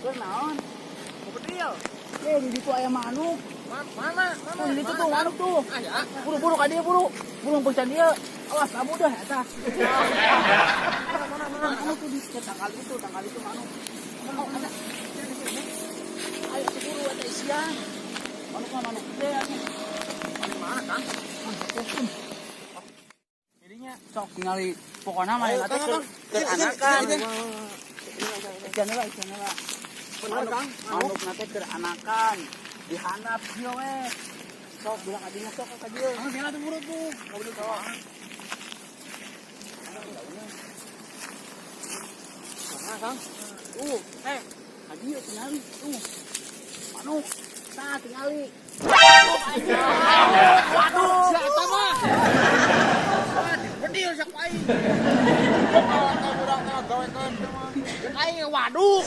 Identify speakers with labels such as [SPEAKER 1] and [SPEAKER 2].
[SPEAKER 1] Keur naon?
[SPEAKER 2] Mau bedil.
[SPEAKER 1] Eh, di ditu aya manuk.
[SPEAKER 2] Mana? Mana?
[SPEAKER 1] Tuh, di ditu tuh manuk tuh.
[SPEAKER 2] Ah, ya.
[SPEAKER 1] Buru buru ka dieu, buru. Buru peusan dieu. Awas kamu dah eta.
[SPEAKER 2] Mana mana?
[SPEAKER 1] Manuk tuh di tangkal itu manuk. Mana ada? Ayo buru eta isian. Manuk mah manuk gede atuh.
[SPEAKER 2] Di mana, Kang?
[SPEAKER 1] Jadinya sok ningali pokoknya mah
[SPEAKER 2] Ayo,
[SPEAKER 1] yang
[SPEAKER 2] Kang,
[SPEAKER 1] keur
[SPEAKER 2] Kang.
[SPEAKER 1] keur
[SPEAKER 2] Sini, sini,
[SPEAKER 1] anakan.
[SPEAKER 2] sini.
[SPEAKER 1] Isian heula, isian heula.
[SPEAKER 2] Bener, Kang.
[SPEAKER 1] Manuk na teh keur anakan. Di handap kieu we. Sok bilang adinya sok ka dieu.
[SPEAKER 2] Kang, sini tuh buru tuh. Kau beli kau. Mana, Kang?
[SPEAKER 1] Tuh, eh, adieu tingali. Tuh. Manuk. Tah tingali.
[SPEAKER 2] Waduh, si eta mah. Wah, bedil sak aing. Kalau urang teh gawekeun teh mah. Jeung aing waduk.